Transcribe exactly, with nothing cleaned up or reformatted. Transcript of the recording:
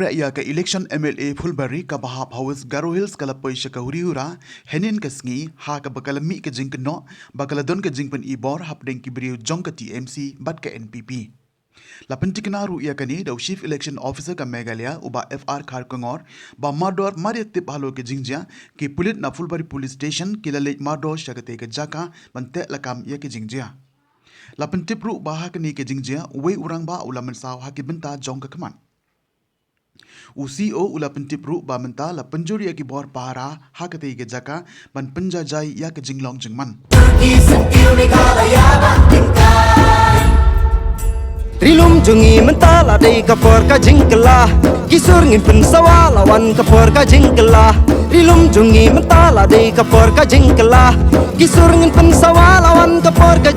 Hapdeng ïa ka election M L A Phulbari kaba hap ha West Garo Hills ka la poi sha ka huri hura hynnin ka sngi ha kaba ka la mih ka jingkynnoh ba ka la don ka jingpyni bor hapdeng ki briew jong ka T M C bad ka N P P. La pyntikna ruh ïa kane da u Chief Election Officer ka Meghalaya u Bah F R Kharkongor ba mardor mar ïa tip halor ka jingjia, ki pulit na Phulbari Police Station ki la leit mardor sha katei ka jaka ban teh lakam ïa ka jingjia. La pyntip ruh ba ha kane ka jingjia uwei u rangbah u la mynsaw ha ki bynta jong ka khmat. U C O u la pyntip ruh ba mynta la pynjur ïa ki bor pahara ha katei ka jaka ban pynjaijai ïa ka jinglong jingman. Ri lum jong ngi mynta la dei ka por ka jingkylla. Ki sur ngin pynsawa la wan ka por ka jingkylla. Ri lum jong ngi mynta la dei ka por ka jingkylla. Ki sur ngin pynsawa la wan ka por ka